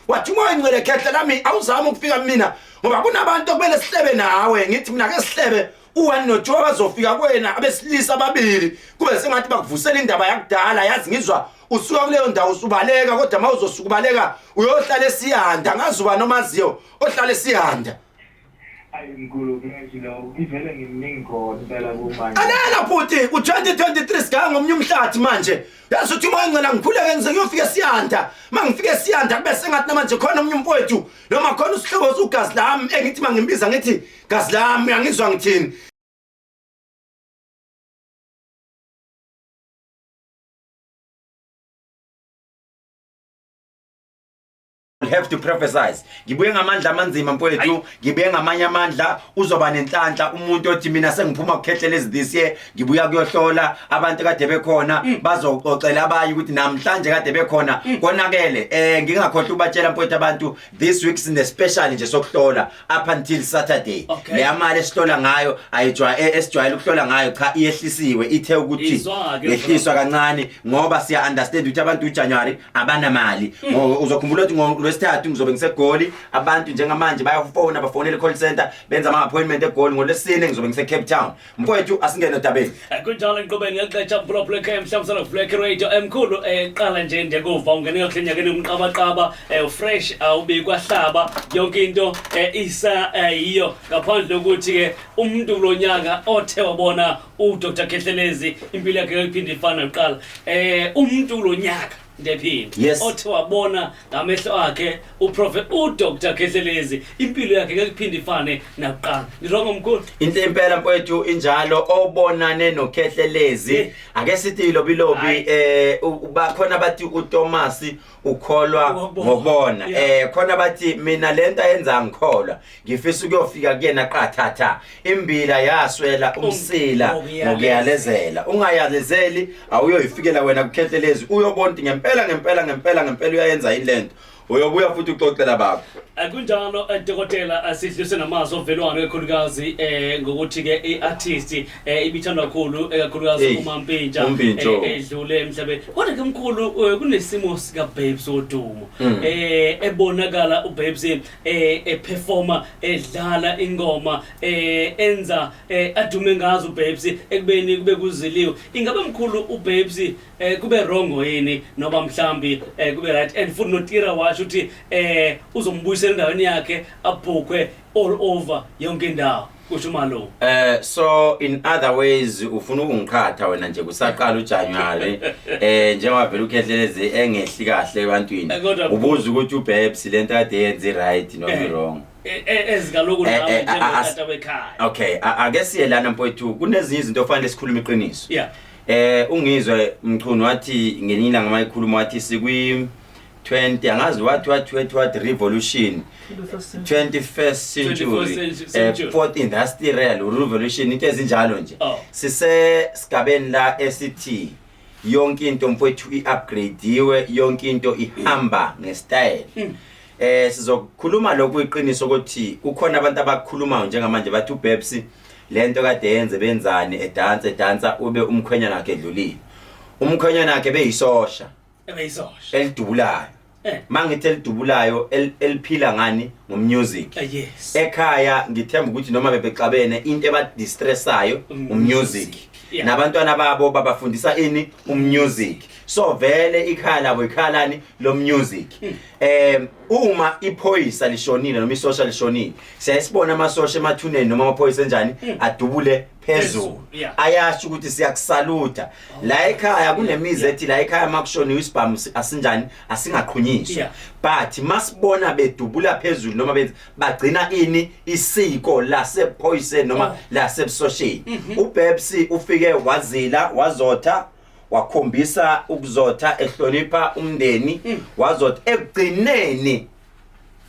Wathi umoya ongcwele, khehla lami, awuzami ukufika mina ngoba kunabantu okumele sihlebe nawe. Ngithi mina ke sihlebe u-one no-two abazofika kuwena, abesilisa ababili, kube sengathi bakuvusela indaba yakudala. Yazi ngizwa usuka kuleyo ndawo usubaleka, kodwa uma uzosuka ubaleka uyohlala esiyanda. Ngazi uba nomaziyo ohlala esiyanda. Ayi mkhulu, ngisho lo ngivele ngimningi khona impela kumanje. Alela bhuti, u-2023 sigaya ngomnye umhlathi manje. Yazi uthi umoya ngcela ngikhuleke ngize ngiyofika esiyanda. Uma ngifika esiyanda kube sengathi namanje khona omunye umfowethu noma khona usihlobo sugazi lami engithi mangimbiza ngithi gazi lami, uyangizwa ngithini? Have to prophesize. Ngibuye ngamandla amanzima mfowethu, ngibuye ngamanye amandla. Uzoba nenhlanhla umuntu othi mina sengiphuma kuKhehlelezi this year, ngibuya kuyohlola abantu kade bekhona, bazoxoxela abanye ukuthi namhlanje kade bekhona konakele. Ngingakhohlwa ukubatshela mfowethu abantu, this week sine special nje sokuhlola up until Saturday. Leya mali esihlola ngayo ayijwa esijwayele ukuhlola ngayo, cha, iyehlisiwe, ithe ukuthi Izwa-ke. Yehliswa kancane ngoba siya understand ukuthi abantu uJanuary abanamali. Ngoba uzokhumbula ukuthi ngolwesithathu ngizobe ngiseGoli. Abantu njengamanje bayafona, bafonela i-call center, benza ama-appointment eGoli. Ngolwesine ngizobe ngise-Cape Town. Mfowethu, asingene odabeni. Kunjalo, ngiqhubeke ngexesha mphulaphula ekhaya, mhlawumbe Black Radio. Emkhulu, qala nje ndiyekuva ungene kakuhle enyakeni umqabaqaba, fresh, awubikwa hlaba, yonke into isa yiyo, ngaphandle kokuthi ke umuntu kulonyaka othe wabona uDr Khehlelezi impilo yakhe iphinde ifana kuqala. Umuntu kulonyaka, ndiyaphinda, othe wabona ngamehlo akhe uProphet uDr Khehlelezi, impilo yakhe ngeke iphinde ifane nakuqala. Ngi-wrong, mkhulu? Into impela mfowethu injalo, obonane noKhehlelezi, ake sithi lobilobi, Hayi. bakhona bathi uThomas ukholwa ngokubona. Ngokubona. Khona bathi mina lento ayenza ngikholwa, ngifisa ukuyofika kuyena qathatha. Imbila yaswela umsila ngokuyalezela. Ngokuyalezela, ungayalezeli, awuyoyifikela wena kuKhehlelezi, uyobona ukuthi ngempela ngempela ngempela ngempela uyayenza yini lento. Uyobuya futhi uxoxela baba. Kunjalo, dokotela, sidlulise namazwi ovelwano ekakhulukazi ngokuthi ke i-artist ibithandwa kakhulu, ekakhulukazi Hey, uMampintsha uMpintsho. Edlule emhlabeni. Kodwa ke mkhulu, kunesimo sika Babes Wodumo, ebonakala uBabes eperforma, edlala ingoma enza adume ngazo uBabes ekubeni kube kuziliwe. Ingabe mkhulu uBabes kube wrong yini noma mhlambi kube right? And futhi noTira washo ukuthi uzombuyisela endaweni yakhe, abhukhwe all over yonke indawo, kusho uMalume. So in other ways ufuna ukungiqhatha wena nje kusaqala uJanuary, njengoba vele uKhehlelezi engehli kahle ebantwini. Kodwa- Ubuza ukuthi uBabes lento kade yenze right noma wrong? Ezikaloku nawe njengotata wekhaya. Okay, ake siye lana mfowethu, kunezinye izinto ofanele sikhulume iqiniso. Ungizwe Mchunu wathi ngelinye ilanga mayikhuluma, wathi sikwi 20, angazi wathi wathi wathi wathi revolution, 21st century, 21st century. Fourth industrial revolution, into ezinjalo nje. Sise sigabeni la esithi yonke into mfowethu i-upgradeiwe, yonke into ihamba ngestyle. Sizokhuluma lokhu iqiniso ukuthi kukhona abantu abakhulumayo njengamanje bathi uBabes lento kade yenze benzani, edansa edansa ube umkhwenyana wakhe edlulile, umkhwenyana wakhe beyisosha Ebeyisosha elidubulayo. Mangithi elidubulayo, eliphila ngani? Ngomusic. Ekhaya ngithemba ukuthi noma bebexabene, into ebadistressayo umusic. Nabantwana babo babafundisa ini? Umusic. So vele ikhaya labo ikhaya lani? Lo music. Uma iphoyisa lishonile noma isosha lishonile, siyayisibona amasosha emathuneni noma amaphoyisa enjani, adubule phezulu. Ayasho ukuthi siyakusaluta la ekhaya. Kunemizi ethi la ekhaya makushoniwe isibhamu asinjani, asingaqhunyiswa. But masibona bedubula phezulu noma benza, bagcina ini? Isiko lasephoyiseni noma lasebusosheni. UBabes ufike wazila, wazotha, wakhombisa ukuzotha, ehlonipha umndeni, wazotha. Ekugcineni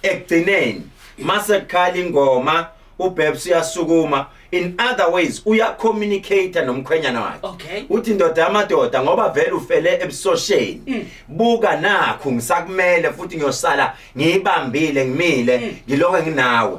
ekugcineni mase kukhala ingoma, uBabes uyasukuma. In other ways, uya-communicate nomkhwenyana wakhe. Uthi, "Ndoda yamadoda, ngoba vele ufele ebusosheni, buka nakhu, ngisakumele futhi ngiyosala ngiyibambile, ngimile, ngilokho nginawe."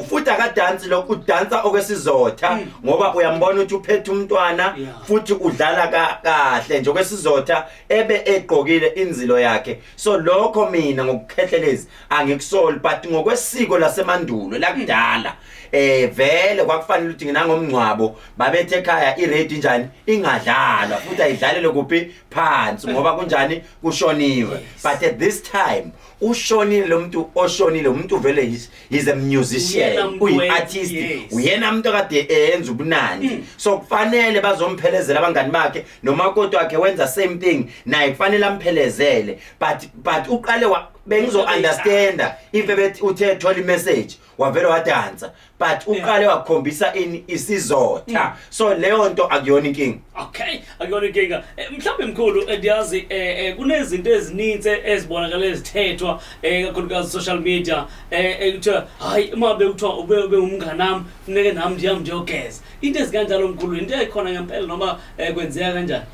Futhi akadansi lokhu, udansa okwesizotha, ngoba uyambona ukuthi uphethe umntwana. Futhi udlala kahle nje okwesizotha, ebe egqokile inzilo yakhe. So lokho mina ngokukhehlelezi angikusoli, but ngokwesiko lasemandulo lakudala, vele kwakufanele ukuthi nginangomngcwabo babethe ekhaya i-radio injani, ingadlalwa, futhi ayidlalele kuphi, phansi, ngoba kunjani, kushoniwe. But at this time ushonile lo muntu oshonile, umuntu vele he's a musician. Uyena muntu. Uyi-artist. Uyena umuntu akade eyenza ubunandi, so kufanele bazomphelezela abangani bakhe, nomakoti wakhe wenza same thing naye, kufanele amphelezele. But uqale bengizo-understanda if ebethi uthe thola i-message wavele wadansa, but uqale wakhombisa ini, isizotha, so leyo nto akuyona inkinga. Okay, akuyona inkinga. Mhlawumbe mkhulu, ndiyazi kunezinto ezininzi ezibonakala ezithethwa, kakhulukazi social media, kuthiwa hayi, uma bekuthiwa ube umnganami, funeke nami ndiyam ndiyogeza, into ezikanjalo. Mkhulu, into ekhona ngempela noma kwenzeka kanjani?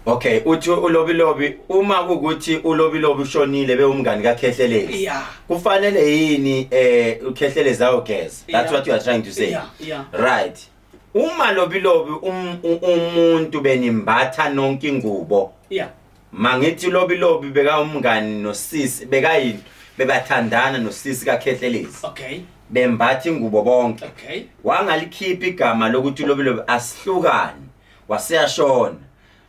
Okay, uthi uLobilobi, uma kukuthi uLobilobi ushonile bewumngani kaKhehlelezi, kufanele yini uKhehlelezi ayogeza? That's what you are trying to say? Yeah. Right, uma Lobilobi umuntu benimbatha nonke ingubo, mangithi Lobilobi beka umngani nosisi, bekayini, bebathandana nosisi kaKhehlelezi, bembatha ingubo bonke, wangalikhipha igama lokuthi uLobilobi asihlukane, waseyashona,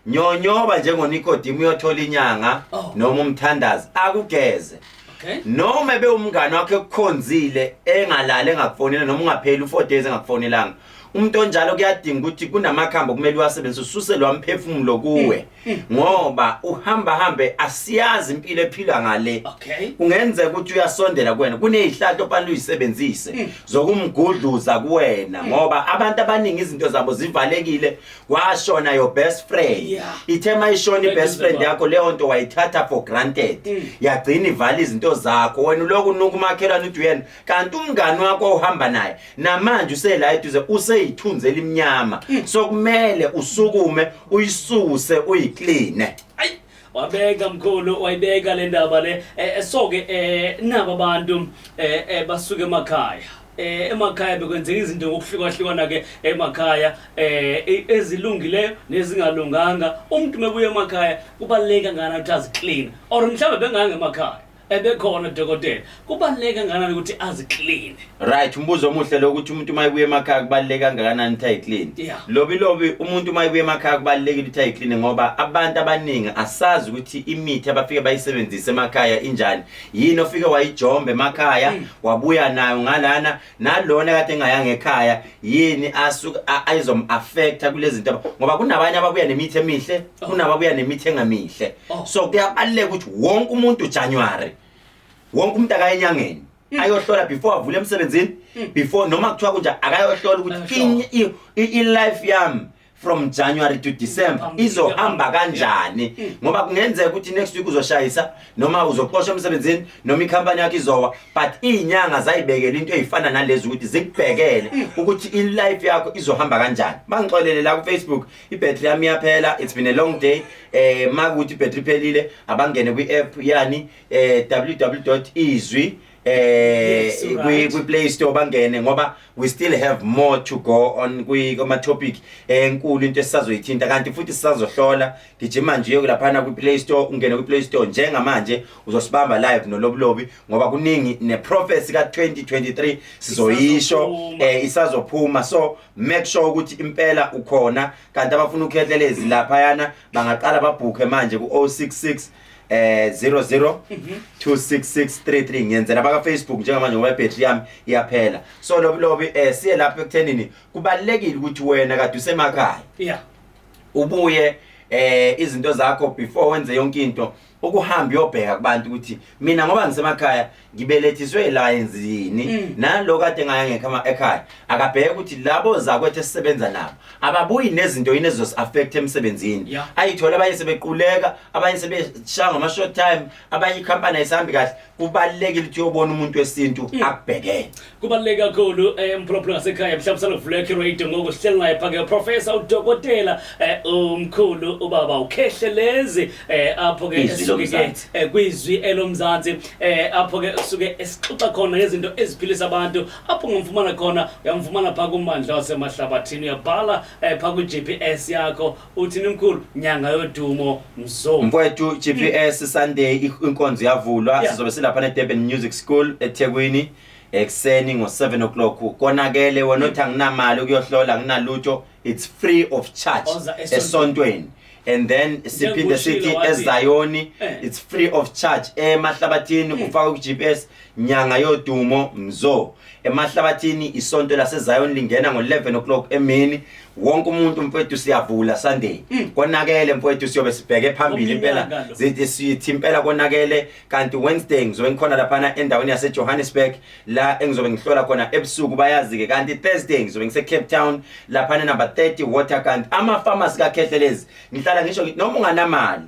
nyonyoba njengoNikodemu, uyothola inyanga noma umthandazi akugeze. Noma bewumngane wakhe ekukhonzile, engalali engakufonela, noma ungapheli u4 days engakufonelanga, umuntu onjalo kuyadinga ukuthi kunamakhambi okumele uwasebenzise, ususe lo mphefumulo kuwe, ngoba uhamba hambe, asiyazi impilo ephila ngale. Kungenzeka ukuthi uyasondela kuwena, kunezihlahla ofanele uyisebenzise zokumgudluza kuwena, ngoba abantu abaningi izinto zabo zivalekile, kwashona your best friend. Ithe mayishona i-best friend yakho, leyo nto wayithatha for granted, yagcina ivala izinto zakho. Wena uloku unuka umakhelwane, uthi uyena, kanti umngani wakho ohamba naye namanje usela eduze, useyithunzi elimnyama. So kumele usukume, uyisuse, uyikline. Ayi, wabeka mkhulu, wayibeka le ndaba le. So ke naba abantu basuka emakhaya, emakhaya bekwenzeka izinto ngokuhlukahlukana ke emakhaya, ezilungileyo nezingalunganga. Umuntu mebuya emakhaya, kubaluleke kangakanani ukuthi azi-clean? Or mhlawumbe benganga emakhaya ebekhona dokotela, kubaluleke kangakanani ukuthi azi-clean? Right, umbuzo omuhle lo, ukuthi umuntu uma ebuya emakhaya kubaluleke kangakanani ukuthi ayi-clean. Lobi lobi, umuntu uma ebuya emakhaya kubalulekile ukuthi ayi-clean, ngoba abantu abaningi asazi ukuthi imithi abafike bayisebenzise emakhaya injani, yini ofike wayijomba emakhaya, wabuya nayo ngalana, nalona kade engayanga ekhaya, yini asuka ayizom-affecta kulezi zinto, ngoba kunabanye ababuya nemithi emihle, kunababuya nemithi engamihle. So kuyabaluleka ukuthi wonke umuntu January, wonke umuntu akaye enyangeni, ayohlola before avule emsebenzini, before noma kuthiwa kunje, akayohlola ukuthi Ayohlola. I-life yami from January to December Phambili. izohamba kanjani, ngoba kungenzeka ukuthi next week uzoshayisa, noma uzoxoshwa emsebenzini, noma ikhampani yakho izowa. But iy'nyanga zayibekela into ey'fana nalezi ukuthi zikubhekele ukuthi i-life yakho izohamba kanjani. Bangixolele la ku-Facebook, ibhetri yami iyaphela, it's been a long day. Makuthi ibhetri iphelile, abangene kwi-app yani, www.izwi kwi Play Store, bangene, ngoba we still have more to go on kwi kuma topic enkulu, into esisazoyithinta, kanti futhi sisazohlola. Gijima nje uye laphana kwi Play Store, ungene kwi Play Store njengamanje, uzosibamba live noLobulobi, ngoba kuningi, ne prophecy ka 2023 sizoyisho. Isazophuma. Isazophuma, so make sure ukuthi impela ukhona. Kanti abafuna uKhehlelezi laphayana bangaqala babhukhe manje ku 066 00 26633. Ngiyenzela baka Facebook njengamanje, ngoba ibhetri yami iyaphela. So Lobilobi, siye lapho ekuthenini kubalekile ukuthi wena kade usemakhaya ubuye, izinto zakho, before wenze yonke into, ukuhamba uyobheka kubantu ukuthi mina ngoba ngisemakhaya ngibelethiswe la enzini, nalo kade ngaya ngekho ekhaya, akabheke ukuthi labo zakwethu esisebenza nabo ababuyi nezinto yini ezizosi-affect emsebenzini. Ayithole abanye sebequleka, abanye sebeshaya ngama-short time, abanye ikhampani ayisahambi kahle. Kubalulekile ukuthi uyobona umuntu wesintu akubhekele. Kubaluleke kakhulu, mphulaphula ngasekhaya, mhlawumbe saluvulekhe radio ngoku sihleli naye phake professor, udokotela, umkhulu, ubaba uKhehlelezi, apho ke Izwi esuke ke loMzansi. Kwizwi elomzansi, apho ke suke esixoxa khona ngezinto eziphilisa abantu. Apho ungamfumana khona, uyamfumana phaa kummandla waseMahlabathini. Uyabhala phaa kwi-GPS yakho, uthini mkhulu? Nyanga yodumo Mzo. Mfowethu, GPS, Sunday inkonzo iyavulwa. Sizobe silapha ne-Durban Music School eThekwini ekuseni ngo-7 o'clock. Konakele wena othi anginamali ukuyohlola, anginalutho, it's free of charge. Oza esontweni. Esontweni. And then siphinde Njengokushilo sithi wathi- eZayoni it's free of charge. Emahlabathini, ufaka ku-GPS Nyanga Yodumo Mzo. Emahlabathini isonto laseZayoni lingena ngo-11 o'clock emini. Wonke umuntu mfowethu, siyavula Sunday. Konakele mfowethu, siyobe sibheke phambili impela. Ngomnyaka lo. Zithi sithi impela konakele. Kanti Wednesday ngizobe ngikhona laphana endaweni yase-Johannesburg, la engizobe ngihlola khona ebusuku, bayazi-ke. Kanti Thursday ngizobe ngise-Cape Town laphana number 30 Water. Kanti ama-pharmacy kaKhehlelezi, ngihlala ngisho ngithi noma unganamali,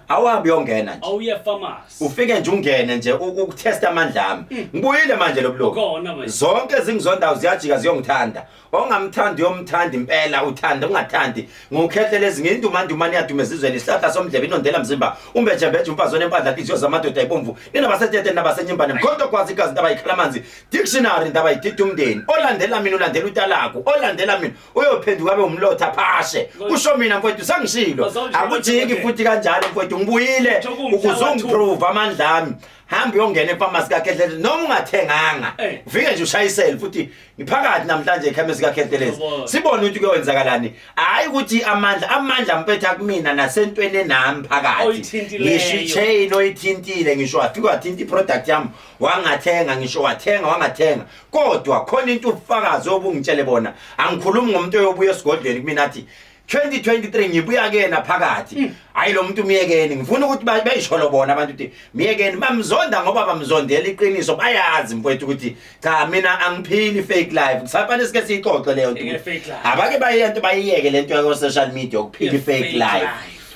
awuhambe uyongena nje. Awuye pharmacy. Ufike nje ungene nje ukutesta amandla ami. Ngibuyile manje lobuloku. Ukhona manje. Zonke ezingizondayo ziyajika ziyongithanda. Ongamthandi uyomthanda impela, uthanda ungathandi. NguKhehlelezi, ngiyindumandumane yaduma ezizweni, isihlahla somdlebe, inondela mzimba, umbejembeje, umfazi onempandla, inhliziyo zamadoda ibomvu, nina basetete nabasenyimbane, mkhonto kwazi igazi, intaba yikhala amanzi, dictionary, indaba yidida umndeni. Olandela mina ulandela utalaku, olandela mina uyophenduka abe umlotha phashe. Kusho mina mfowethu, sangishilo. Bazawushilo, Akujiki futhi kanjalo mfowethu, ngibuyile Kusho kuwumhla ukuze wa-2. ungiprove amandla ami. Hamba uyongena epharmacy kaKhehlelezi noma ungathenganga. Ufike nje ushayisele futhi ngiphakathi namhlanje ekhemisi kaKhehlelezi. Yabona. Sibone ukuthi kuyowenzakalani. Hayi ukuthi amandla mfethu akumina nasentweni enami phakathi. Oyithintileyo. Ngisho i-chain oyithintile, ngisho wafika wathinta i-product yami, wangathenga, ngisho wathenga wangathenga, kodwa khona into ubufakazi obungitshele bona. Angikhulumi ngomuntu oyobuya esigodlweni kumina athi 2023 ngibuya kuyena phakathi, hayi lo muntu miyekeni. Ngifuna ukuthi beyisholo bona abantu ukuthi miyekeni, bamzonda ngoba bamzondela iqiniso. Bayazi mfowethu ukuthi cha, mina angiphili fake life. Kusafanele sike siyixoxe leyo nto. Ike fake life. Abake bayento bayiyeke lento yako social media ukuphila Yeah, i-fake fake life. life.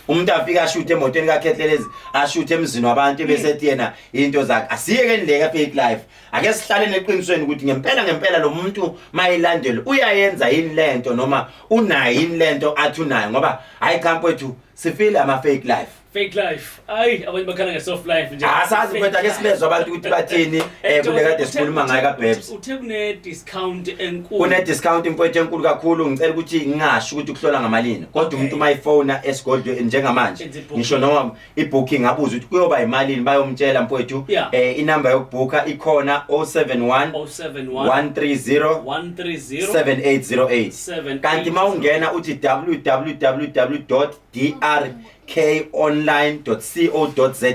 Umuntu afika ashuthe emotweni kaKhehlelezi, ashuthe emzini wabantu, bese ethi yena into zakhe. Asiyekeni le ka fake life, ake sihlale neqinisweni ukuthi ngempela ngempela lo muntu mayilandele uyayenza yini lento, noma unayo yini lento athi unayo, ngoba hayi cha mfowethu, sifile ama fake life. Fake life, ayi, abanye bakhala nge-soft life nje. Asazi Fake mfowethu, ake life. sibezwe abantu ukuthi bathini kule kade sikhuluma ngayo kaBabes. Uthe kune-discount enkulu. Kune-discount mfowethu enkulu kakhulu. Ngicela ukuthi ngingasho ukuthi kuhlola ngamalini, kodwa umuntu uma ifona esigodlweni njengamanje, Enze i-booking. ngisho noma i-booking, abuze ukuthi kuyoba imalini, bayomtshela mfowethu. Inamba yokubhukha ikhona, 071 071 130 130 7808. 7808. Kanti uma ungena uthi www.drkonline.co.za,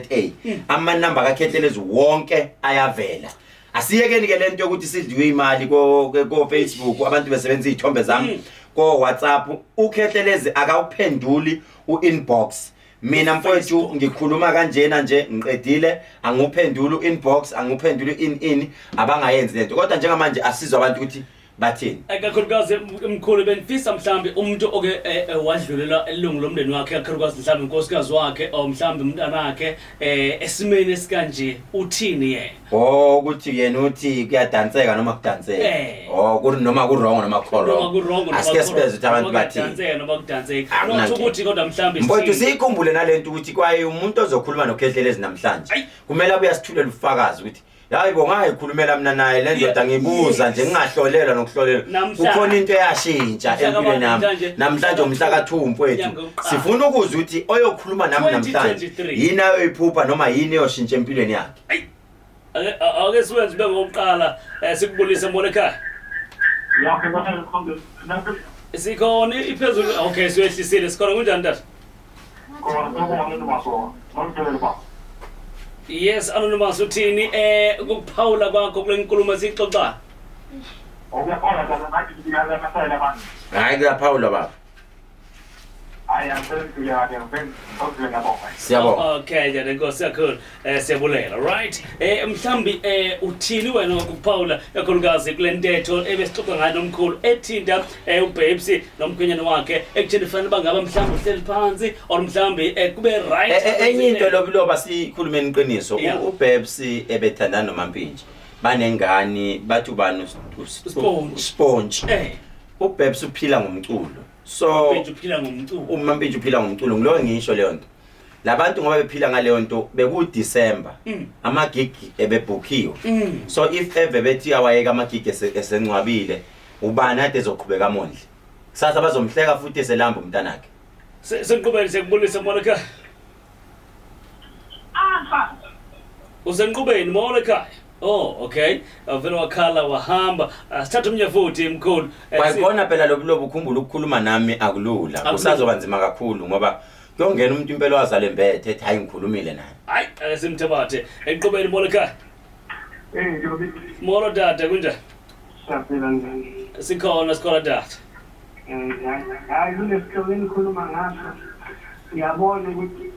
amanamba kaKhehlelezi wonke ayavela. Asiyekeni ke lento yokuthi sidliwe imali ko Facebook, abantu besebenzisa izithombe zami ko WhatsApp. UKhehlelezi akawuphenduli u-inbox. Mina mfowethu ngikhuluma kanjena nje, ngiqedile, anguphenduli u-inbox, anguphenduli in abangayenzi lento. Kodwa njengamanje asizwe abantu ukuthi bathini. Kakhulukazi mkhulu, benifisa mhlambi umuntu oke wadlulela ilungu lomndeni wakhe, kakhulukazi mhlambi unkosikazi wakhe or mhlambi umntanakhe, esimeni esikanje, uthini yena? Oh, ukuthi yena uthi kuyadanseka noma kudanseka? Oh, noma ku wrong noma kukho Noma wrong. ku-wrong noma Asike sibeze ukuthi abantu noma bathini. kuyadanseka noma kudanseka. Akunankinga. Not ukuthi kodwa mhlambi Mfowethu, sithini. siyikhumbule nalento ukuthi kwaye umuntu ozokhuluma noKhehlelezi namhlanje Ayi. kumele abuye asithulele ubufakazi ukuthi hayi bo, ngayikhulumela mina naye le ndoda, ngibuza nje, ngingahlolelwa nokuhlolelwa, kukhona into eyashintsha Mhlaka empilweni bani yami. namhlanje? Namhlanje umhla ka-2 mfowethu. Nyanga yokuqala. Sifuna ukuzwa ukuthi oyokhuluma nami namhlanje 2023. yini ayoyiphupha noma yini eyoshintsha empilweni yakhe. Ayi. Ake siwenze ube ngokuqala, sikubulise, molo ekhaya. Sikhona, iphezulu. Okay, siyehlisile. Sikhona, kunjani tata? Yes, anonymous, uthini ukuphawula kwakho kule nkulumo esiyixoxayo? Hayi, kuyaphawulwa baba. Hayi, angicela kahle, ngicela ngiyabonga. Siyabonga. Okay, nje Nkosi kakhulu. Siyabulela. Right. Mhlambi uthini wena ngokuphawula kakhulukazi kule ntetho ebesixoxa ngayo nomkhulu ethinta uBabes nomkhwenyana wakhe ekutheni fanele bangaba mhlambi uhleli phansi or mhlambi kube right. Enye into lobiloba sikhulumeni iqiniso, uBabes ebethandana noMampintsha. Banengani bathi ubani Sponge. Sponge. UBabes uphila ngomculo. So uMampintsha uphila ngomculo. uMampintsha uphila ngomculo, ngiloke ngisho leyo nto. Labantu ngoba bephila ngaleyo nto beku December amagigi ebebhukhiwe. So if ever bethi awayeka amagigi esencwabile ubani ade ezoqhubeka amondle. Kusasa bazomhleka futhi eselamba umntanakhe. Senqubeni siyakubulisa molo ekhaya. Alpha. Usenqubeni molo ekhaya. Oh, okay. Vele wakhala wahamba. Sithatha umnye futhi mkhulu. Kwayikhona phela lobulobu ukhumbula ukukhuluma nami akulula. Akulula. Kusazoba nzima kakhulu ngoba kuyongena umuntu impela wazale embethe ethi hayi ngikhulumile naye. Hayi, ake simthabathe. Enqubeni molo ekhaya. Eh, Jobi. Molo dada kunjani? Siyaphila njani? Sikhona sikhona dada. Hayi kulesihloko enikhuluma ngaso. Ngiyabona ukuthi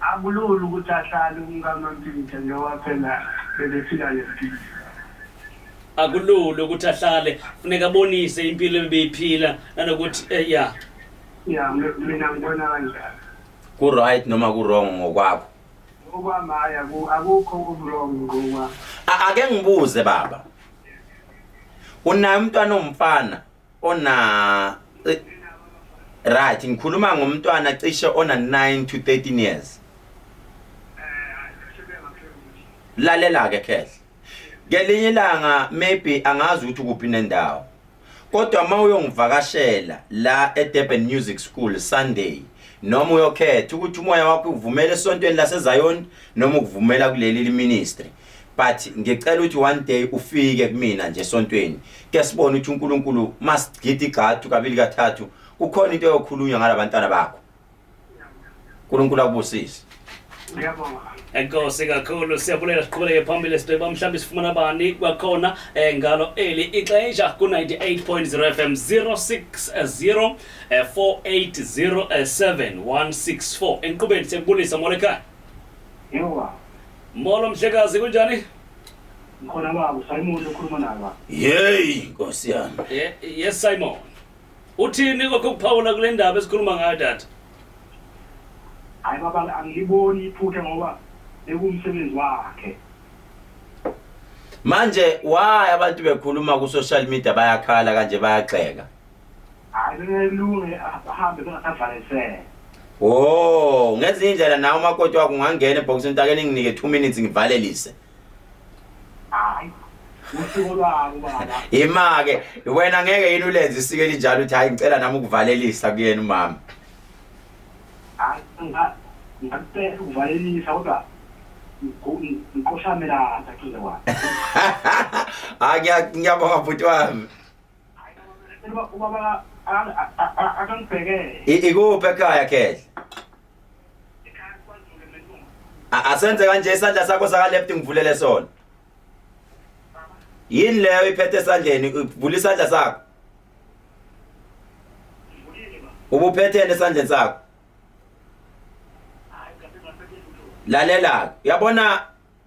akulula ukuthi ahlale umkaMampintsha njengoba phela bebephila lempilo. Akulula ukuthi ahlale, funeka abonise impilo ebebeyiphila nanokuthi ya. Ya, mina ngibona kanjalo. Ku right noma ku wrong ngokwakho? Ngokwami hayi akukho oku-wrong ngokwami. Ake ngibuze baba. Unaye umntwana omfana ona right, ngikhuluma ngomntwana cishe ona 9 to 13 years. Lalela ke khehle. Ngelinye ilanga maybe angazi ukuthi ukuphi nendawo. Kodwa uma uyongivakashela la eDurban Music School Sunday noma uyokhetha ukuthi umoya wakho uvumele esontweni laseZion noma ukuvumela kuleli ministry. But ngicela ukuthi one day ufike kumina nje esontweni ke sibone ukuthi uNkulunkulu masigida igxathu kabili kathathu kukhona into eyokhulunywa ngalabantwana bakho. uNkulunkulu akubusise. Ngiyabonga. Enkosi kakhulu siyabulela siqhubeleke phambili sibheka mhlawumbe sifumana bani kwakhona ngalo eli ixesha ku 98.0 FM 060 4807164 enqubeni siyakubulisa molo ekhaya. Yebo. Molo mhlekazi kunjani? Ngikhona baba, Simon ukhuluma naye baba. Hey Nkosi yami. Yes Simon. Uthini kokho kuphawula kule ndaba esikhuluma ngayo dada? Hayi baba angiliboni iphutha ngoba bekumsebenzi wakhe. Manje why abantu bekhuluma ku social media bayakhala kanje bayagxeka? Hayi belunge ahambe bengasavalisele. Oh, ngezinye indlela nawe umakoti wakho ungangena ebhokisini ake ninginike 2 minutes ngivalelise. Hayi. Usiko lwabo baba. Ima ke wena ngeke yini ulenze isiko elinjalo uthi hayi ngicela nami ukuvalelisa kuyena umama. Hayi ngicela ukuvalelisa kodwa ngiqoshame la sakuze kwami. Hayi ngiyabonga bhuti wami. Ubaba akangibhekele. Ikuphi ekhaya khehle? Asenze kanje isandla sakho saka left ngivulele sona. Yini leyo iphethe esandleni uvula isandla sakho? Ubuphethene esandleni sakho? Lalela, uyabona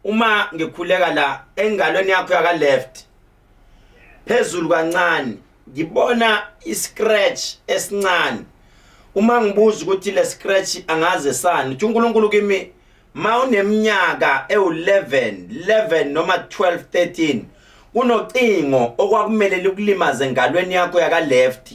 uma ngikhuleka la engalweni yakho yaka left phezulu kancane ngibona iscratch esincane. Uma ngibuza ukuthi le scratch angaze sani, uthi uNkulunkulu kimi mawuneminyaka ewu11 11 noma 12 13 kunocingo okwakumele likulimaze engalweni yakho yaka left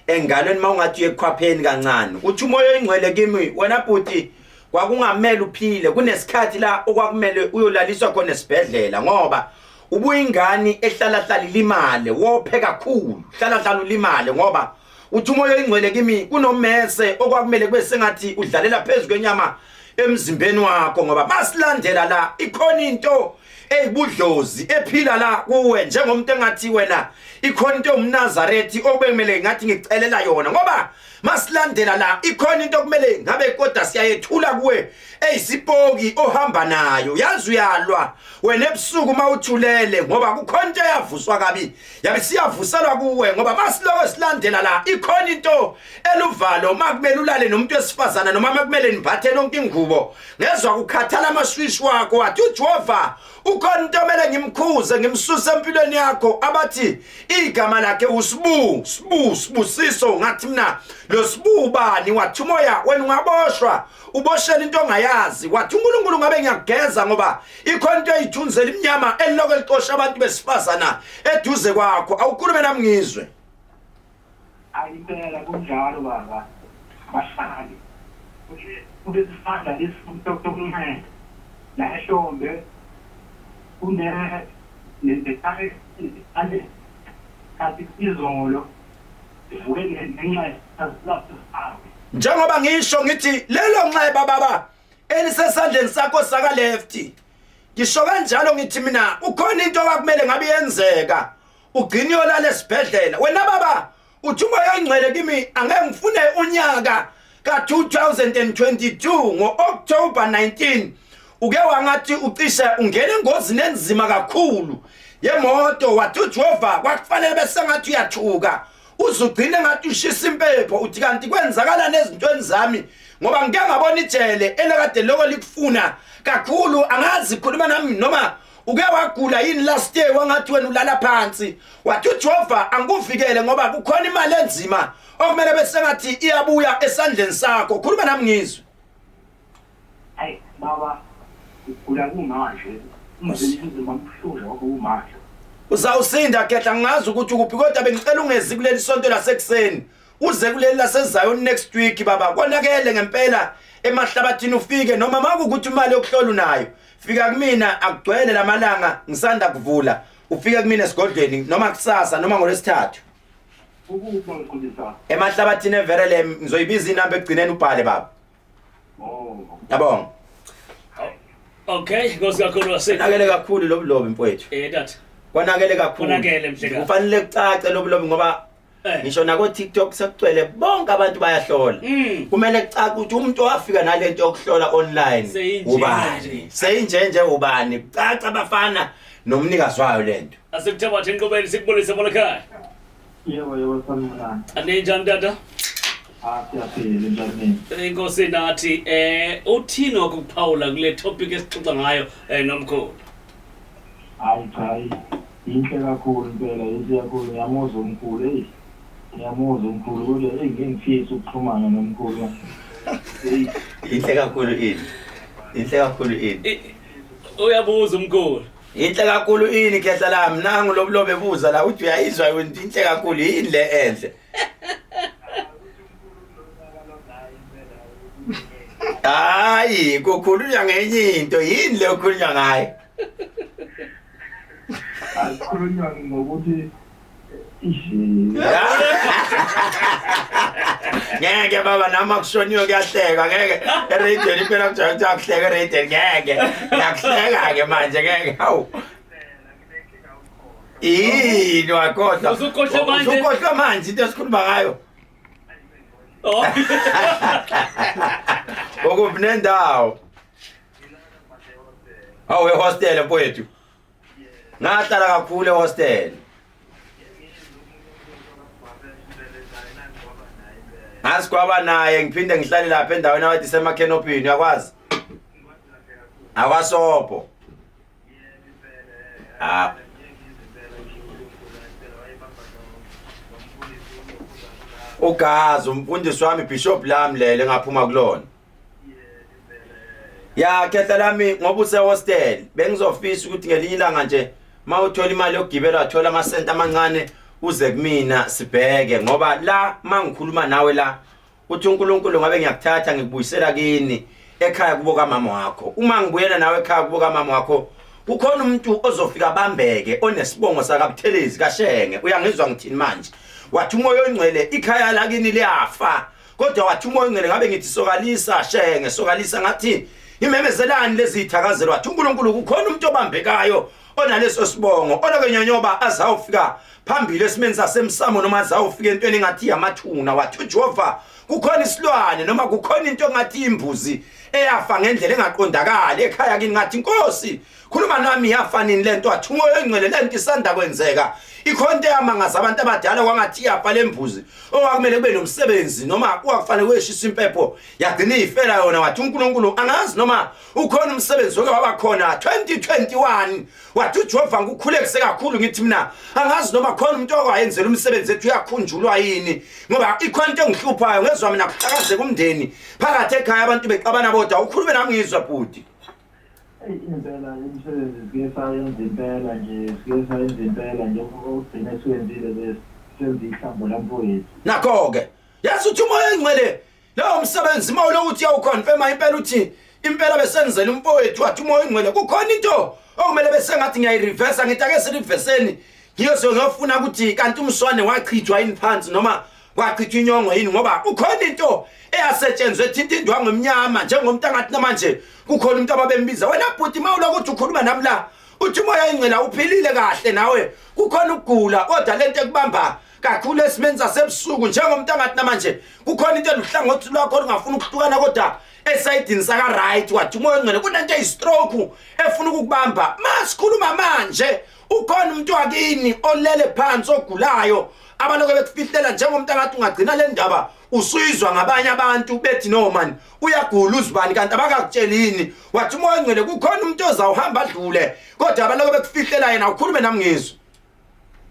engalweni mawungathi uyekhwapheni kancane. Uthi umoya oyingcwele kimi wena bhuti kwakungamele uphile, kunesikhathi la okwakumele uyolaliswa khona esibhedlela ngoba ubuyingane ehlala hlala ilimale wophe kakhulu, hlala hlala ulimale ngoba uthi umoya oyingcwele kimi kunomese okwakumele kube sengathi udlalela phezulu kwenyama emzimbeni wakho ngoba basilandela la ikhona into eyibudlozi ephila la kuwe njengomuntu engathi wena ikhona into yomNazarethi obekumele ngathi ngicelela yona ngoba Masilandela la ikhona into okumele ngabe kodwa siyayethula kuwe eyisipoki ohamba nayo. Yazi uyalwa wena ebusuku mawuthulele ngoba kukhona into eyavuswa kabi. Yabe siyavuselwa kuwe ngoba masiloko silandela la ikhona into eluvalo makumele ulale nomuntu wesifazana noma makumele niphathe nonke ingubo. Ngezwa kukhathala amaswishi wakho wathi uJehova ukhona into omele ngimkhuze ngimsuse empilweni yakho abathi igama lakhe usibu sibu sibusiso ngathi mina lo sibu bani wathi umoya wena ungaboshwa uboshela into ongayazi wathi uNkulunkulu ngabe ngiyakugeza ngoba ikhona into eyithunzela imnyama eliloko elixosha abantu besifazana eduze kwakho awukhulume nami ngizwe. Ayi impela kunjalo baba bahlale kulesisandla lesi sokunxele la ehlombe kune kanti izolo sivuke nenxeba. Njengoba ngisho ngithi lelo nxeba baba elisesandleni sakho saka left ngisho kanjalo ngithi mina ukhona into okwakumele ngabe yenzeka ugcina uyolala esibhedlela wena baba uthi umoya oyingcwele kimi angeke ngifune unyaka ka-2022 ngo-October 19 uke wangathi ucishe ungena engozini enzima kakhulu yemoto wathi uJehova kwakufanele bese ngathi uyathuka uzugcine ngathi ushisa impepho uthi kanti kwenzakala nezintweni zami ngoba ngike ngabona ijele elakade loko likufuna kakhulu angazi khuluma nami noma uke wagula yini last year wangathi wena ulala phansi wathi uJehova angikuvikele ngoba kukhona imali enzima okumele bese ngathi iyabuya esandleni sakho khuluma nami ngizwe. Hayi baba ugula kumanje umzimba ubuhlungu nje kumanje. Uzawusinda Khehla ngingazi ukuthi ukuphi kodwa bengicela ungezi kuleli sonto lasekuseni uze kuleli laseZion next week baba konakele ngempela emahlabathini ufike noma makukuthi imali yokuhlola unayo fika kumina akugcwele lamalanga ngisanda kuvula ufike kumina esigodlweni noma kusasa noma ngolwesithathu. Ukuphi mfundisa? Emahlabathini eVerelem ngizoyibiza inamba ekugcineni ubhale baba. Oh. Yabonga. Okay, nkosi kakhulu wase. Konakele kakhulu lobulobi mfowethu. Eh tata. Konakele kakhulu. Konakele mhlekazi. Kufanele kucace lobulobi ngoba Eh. ngisho nako TikTok sekugcwele bonke abantu bayahlola. Kumele kucace ukuthi umuntu owafika nalento yokuhlola online Seyinje ubani. nje. Seyinje nje ubani. Kucaca abafana nomnikazi wayo lento. Asikuthabathe enqubeni sikubulise molakhaya. Yebo yebo sanibonani. Aninjani tata? Ah siyaphila njani? Inkosi nathi uthini ukuphawula kule topic esixoxa ngayo nomkhulu? Hayi cha yinhle kakhulu impela yinhle kakhulu ngiyamuzwa umkhulu hey. Ngiyamuzwa umkhulu kodwa hey ngeke ngifise ukuxhumana nomkhulu. Hey Inhle kakhulu ini. Inhle kakhulu ini. Uyabuza umkhulu. Inhle kakhulu ini khehla lami nangu lobulobe buza la uthi uyayizwa wena inhle kakhulu yini le enhle. Hayi kukhulunywa ngenye into yini le okhulunywa ngayo? Akukhulunywa ngokuthi ishi Ngeke baba nami akushoniwe kuyahlekwa ngeke eradiweni impela kujwayele ukuthi akuhleka eradiweni ngeke ngiyakuhleka ke manje ngeke hawu yini wakhohlwa Usukhohlwe manje? Usukhohlwe manje into esikhuluma ngayo Oh. Ukuphi nendawo? Awu ehostel mfowethu. Ngahlala kakhulu ehostel. Ngasigwaba naye ngiphinde ngihlale lapha endaweni abathi semakhenopini uyakwazi? Akwasobho. Ah. Ugazi umfundisi wami bishop lami lele ngaphuma kulona. Ya khehla lami ngoba use hostel bengizofisa ukuthi ngelinye ilanga nje mawuthola imali yokugibela wathola amasenti amancane uze kumina sibheke ngoba la mangikhuluma nawe la uthi uNkulunkulu ngabe ngiyakuthatha ngikubuyisela kini ekhaya kubo kamama wakho uma ngibuyela nawe ekhaya kubo kamama wakho kukhona umuntu ozofika bambeke onesibongo sakaButhelezi kaShenge uyangizwa ngithini manje wathi umoya ongcwele ikhaya lakini liyafa kodwa wathi umoya ongcwele ngabe ngithi sokalisa Shenge sokalisa ngathi imemezelani lezi ithakazelo wathi uNkulunkulu kukhona umuntu obambekayo. onaleso sibongo oloke nyonyoba azawufika phambili esimeni sasemsamo noma azawufika entweni engathi yamathuna. Wathi uJehova kukhona isilwane noma kukhona into engathi imbuzi eyafa ngendlela engaqondakali ekhaya kini. Ngathi Nkosi khuluma nami, yafa nini lento? Wathi uMoya oNgcwele lento isanda kwenzeka, ikhona into eyamangaza abantu abadala kwangathi iyafa lembuzi, owakumele kube nomsebenzi noma kwakufanele kuyeshisa impepho yagcina ifela yona. Wathi uNkulunkulu angazi noma ukhona umsebenzi oke waba khona 2021. Wathi uJehova ngikukhulekise kakhulu, ngithi mina angazi noma khona umuntu okwayenzela umsebenzi ethu uyakhunjulwa yini, ngoba ikhona into engihluphayo. Ngezwa mina kuhlakazeka umndeni phakathi ekhaya, abantu bexabana bodwa. Ukhulume nami ngizwa bhuti. Eyi, impela imisebenzi sike sayenza impela nje, sike sayenza impela nje, okugcina esiwenzile senza ihlambo lamfowethu. Nakho-ke yazi uthi uMoya oNgcwele lowo msebenzi uma ulokuthi uyawuconfirma impela, uthi impela besenzela umfowethu. Wathi uMoya oNgcwele kukhona into okumele bese ngathi ngiyayirivesa, ngithi ake siriveseni, ngiyoze ngiyofuna ukuthi kanti umswane wachithwa yini phansi noma kwachithwa inyongo yini, ngoba ukhona into eyasetshenzwa ethinta indwangu emnyama njengomuntu angathi namanje kukhona umuntu ababembiza. Wena bhuti, uma ulokuthi ukhuluma nami la, uthi uMoya ingcela uphilile kahle nawe, kukhona ukugula kodwa lento ekubamba kakhulu esimeni sasebusuku njengomuntu angathi namanje kukhona into eluhlangothi lwakho olungafuni ukuhlukana kodwa esayidini saka right. Wathi uMoya ongcwele kunento eyistroke efuna ukukubamba. Masikhuluma manje ukhona umuntu wakini olele phansi ogulayo abaloke bekufihlela njengomuntu angathi ungagcina le ndaba usuyizwa ngabanye abantu bethi no man uyagula uzibani, kanti abakakutshelini. Wathi uMoya ongcwele kukhona umuntu ozawuhamba adlule kodwa abaloke bekufihlela yena. Ukhulume nami ngizwe.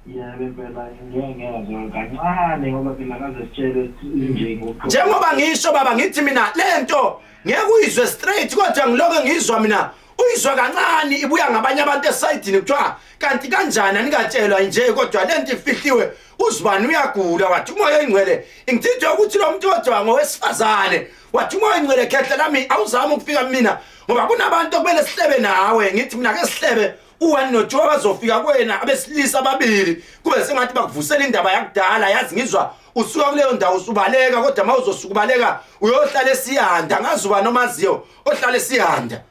Yebo, impela ngeke ngezwa kancane ngoba phela kaze sitshele nje ngokuqonda. Njengoba ngisho baba, ngithi mina lento ngeke uyizwe straight, kodwa ngiloke ngizwa mina uyizwa kancane ibuya ngabanye abantu esayidini, kuthiwa kanti kanjani anikatshelwa nje kodwa lento ifihliwe, uzibani uyagula. Wathi uMoya oyingcwele ingithintwe ukuthi lo muntu kodwa ngowesifazane. Wathi uMoya oyingcwele khehle lami awuzami ukufika mina ngoba kunabantu okumele sihlebe nawe. Ngithi mina ke sihlebe u-1 no-2 abazofika kuwena, abesilisa ababili, kube sengathi bakuvusela indaba yakudala. Yazi ngizwa usuka kuleyo ndawo usubaleka, kodwa uma uzosuka ubaleka uyohlala esiyanda, ngazi uba nomaziyo ohlala esiyanda.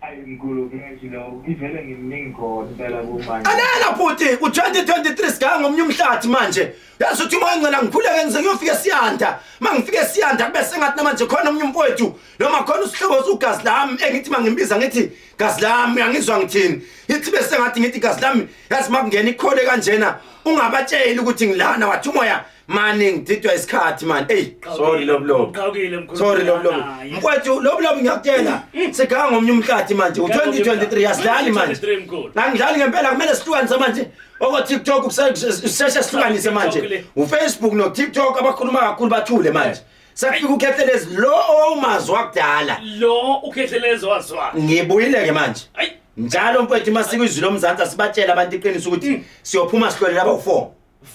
Ayi mkhulu, ngisho lo ngivele ngimningi khona impela kumanje. Alela bhuti, u-2023 siganga ngomnye umhlathi manje. Yazi uthi uMoya ngcela ngikhuleke ngize ngiyofika esiyanda. Uma ngifika esiyanda kube sengathi namanje khona omunye umfowethu noma khona usihlobo sugazi lami engithi mangimbiza ngithi gazi lami, angizwa ngithini, ngithi bese ngathi ngithi gazi lami. Yazi makungena ikhole kanjena ungabatsheli ukuthi ngilana. Wathi uMoya mani ngididwa isikhathi mani. Ey, sorry lobulobu. Uqhawukile mkhulu. Sorry lobulobu. Naye. Mfowethu, lobulobu ngiyakutshela, siganga ngomnye umhlathi manje u-2023, asidlali manje. 2023 mkhulu. Angidlali ngempela, kumele sihlukanise manje oko-TikTok, sisheshe sihlukanise manje. TikTok le. UFacebook no-TikTok abakhuluma kakhulu bathule manje. Sekufika uKhehlelezi lo owumazi wakudala. Lo uKhehlelezi wazwa. Ngibuyile-ke manje. Ayi. Njalo mfowethu masiko izwi lomzansi asibatshela abantu iqiniso ukuthi siyophuma sihlolela abawu-4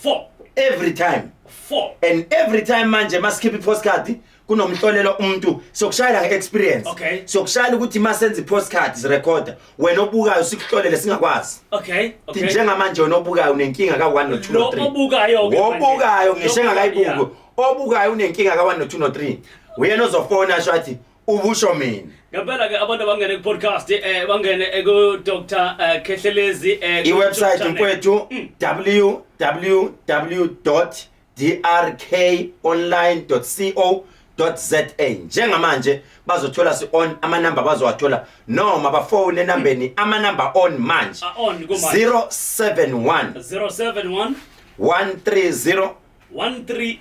4 every time. 4 And every time manje masikhipha i-postcard kunomhlolelo umuntu sokushayela nge-experience. Sokushayela ukuthi masenza i-postcard sirekhoda wena obukayo, sikuhlolele singakwazi. Njengamanje wena obukayo unenkinga ka-1 no-2 Lo no-3. obukayo ke manje. Obukayo ngisho engakayibuki, obukayo unenkinga ka-1 no-2 no-3, uyena ozofona asho athi ubusho mina. Ngempela ke abantu abangene ku podcast bangene ku Dr Khehlelezi ku I-website YouTube channel. Mfowethu, www.drkonline.co.za. Njengamanje bazothola si-on amanamba, bazowathola noma bafone enambeni, amanamba on manje. Ah, on kumanje. 071 071 130 130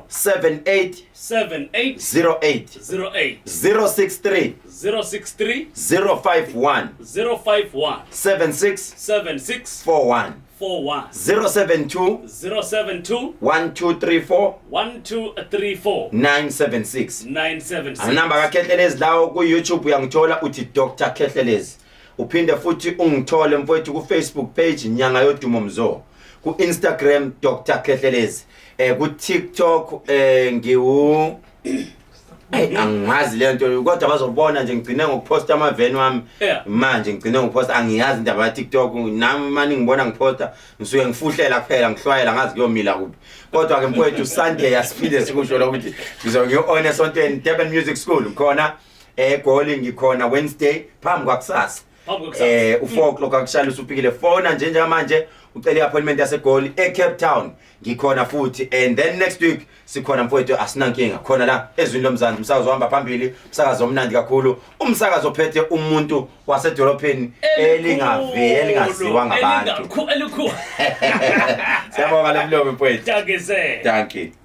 78 78 08 08 063 063 051 051 76 76 41 41 072 072 1234 1234 976. 976. Anamba kaKhehlelezi lawo. Ku-YouTube uyangithola uthi Dr Khehlelezi, uphinde futhi ungithole mfowethu ku-Facebook page Nyanga Yodumo Mzo, ku-Instagram Dr Khehlelezi, ku-TikTok ngiwu Hey, angiwazi le nto kodwa bazobona nje ngigcine ngokuphosta amaveni wami. Manje ngigcine ngokuphosta, angiyazi indaba ya-TikTok nami. Mani ngibona ngiphosta ngisuke ngifuhlela kuphela, ngihlwayela ngazi kuyomila kuphi. Kodwa ke mfowethu, Sunday asiphinde sikusho lokuthi ngizobe ngiyo-on esontweni Durban Music School, ngikhona eGoli, ngikhona Wednesday phambi kwakusasa. Phambi kwekusasa. U4 o'clock akushaya usufikile. Fona nje njengamanje ucela i-appointment yaseGoli, eCape Town ngikhona futhi, and then next week sikhona, mfowethu, asinankinga khona la Ezwini Lomzansi, umsakazo ohamba phambili, umsakazo omnandi kakhulu, umsakazo ophethe umuntu wasedolopheni elingaziwa ngabantu. Elikhulu. Siyabonga lemlomo, mfowethu. Dankie sir. Dankie.